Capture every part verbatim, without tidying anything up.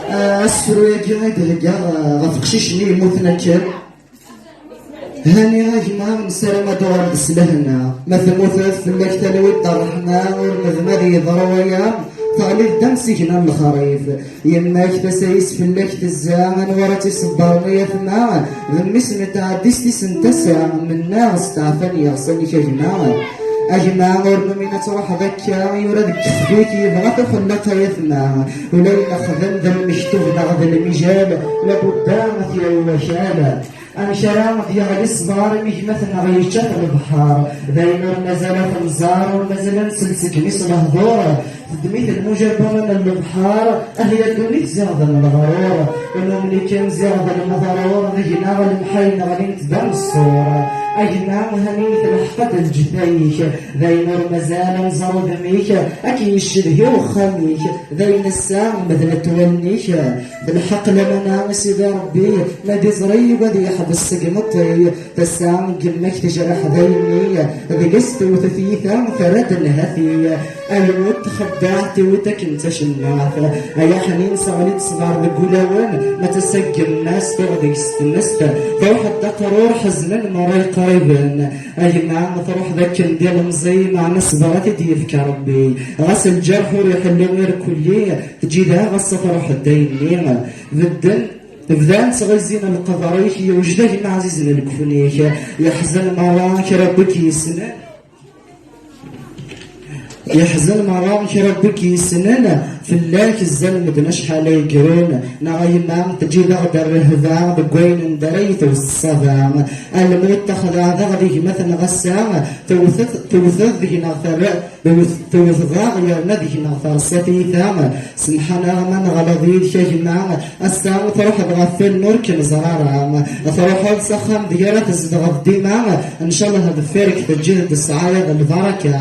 Asefru-agi i d-heggaɣ ɣef uqcic-nni yemmuten akken. Hani a gma, nessaram ad d-tuɣaleḍ s lehna. Ma temmuteḍ, fell-ak talwit d ṛṛeḥma, ur nedma ad yeḍru waya, teɣliḍ-d am signa n lexrif. Yemma-k tasa-is fell-ak tezza, anwa ara tt-iṣebbren ay atma? D mmi-s n tɛeddist-is n tasa, mennaɣ steɛfan yeɣsan-ik a gma. A gma, ur numin ad truḥeḍ akka, yura deg kefk-ik, yebɣa-t uxellaq ay atma. Ula yexdem d lmektub neɣ d lmijal, labudda ad t-yawi wakal. Amek ara d-yeɣli ṣṣber imi gma-tneɣ yečča-t lebḥer? D ayen ur mazal ad t-nẓer, ur mazal ad nsel seg imi-s lehdur. Teddem-it lmujaba n lebḥer, ahya ddunit ziɣ d leɣrur. Ur numen kan ziɣ d lmeɣrur, deg-neɣ lemḥay neɣlint d ameṣṣur. A gma, hani telḥeq-d lǧetta-ik, d ayen ur mazal ad nẓer udem-ik, ad k-yeccelhi uxxam-ik, d ayen ass-a medlet wallen-ik. D lḥeqq lamana i Sidi Ṛebbi, ma d iẓri yugi ad yeḥbes seg imeṭṭi. Tasa n yemma-k tejreḥ dayenni, deg-s tewwet tiyita, terra-d nnhati. A lmut txeddaɛ tiwit akken d tacemmaɛt. Ay aḥnin seɣli-d ṣṣber deg ulawen, ma tasa n yemma-s tuɣ deg-s tmest. Truḥ-d d aqrur ḥeznen merra iqriben. A gma, truḥ d akken d ilemẓi, meɛna ṣṣber ad t-id-yefk Ṛebbi. Ɣas lǧerḥ ur iḥellu irkelli, teǧǧi daɣ ass-a truḥ-d dayenni. Bedden, bdan ttɣizzin lqeber-ik, yewjed a gma ɛzizen lekfen-ik. Yeḥzen merra kra n wid yessnen. Yeḥzen merra kra n wid yessnen, fell-ak zzan medden acḥal ay grun. Neɣ a yemma, teǧǧiḍ-aɣ-d rrehba deg wayen n dara yetwet ṣṣaba. A lmut taxdeɛ daɣ d gma-tneɣ ass-a, tewteḍ, tewteḍ deg-neɣ terra, tewteḍ-aɣ yerna deg-neɣ tersa tiyita. Semḥ-aneɣ ma neɣleḍ yid-k a gma, ass-a truḥeḍ ɣef wallen ur k-neẓra ara. Truḥeḍ s axxam deg ara tzedɣeḍ dima, ncallah deffir-k teǧǧiḍ-d ssɛaya d lbaraka.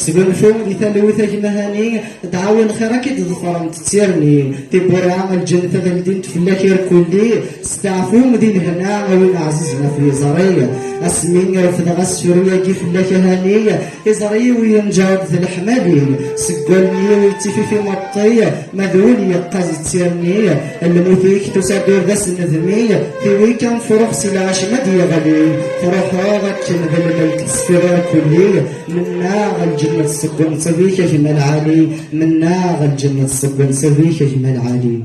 Sgunfu di talwit a gma Hani, dɛawi lxir ad k-id-ḍefrent d tirni. Tiwwura n lǧennet ad ldint fell-ak irkelli, steɛfu di lehna a win ɛzizen ɣef yiẓri. Asmi refdeɣ asefru-agi fell-ak a Hani, iẓri-w yenǧer-d d leḥmali, seg wallen-iw yettififi meṭṭi, ma d wul yeqqaz d tirni. Lmut-ik tusa-d ur d as-nedmi, tiwi kan truḥ si lɛecc ma d-yeɣli. Truḥeḍ akken d lmelk tesfiḍ irkelli, mennaɣ lǧennet tṣeggumeḍ-tt a gma lɛali, mennaɣ lǧennet tṣeggumeḍ-tt a gma lɛali.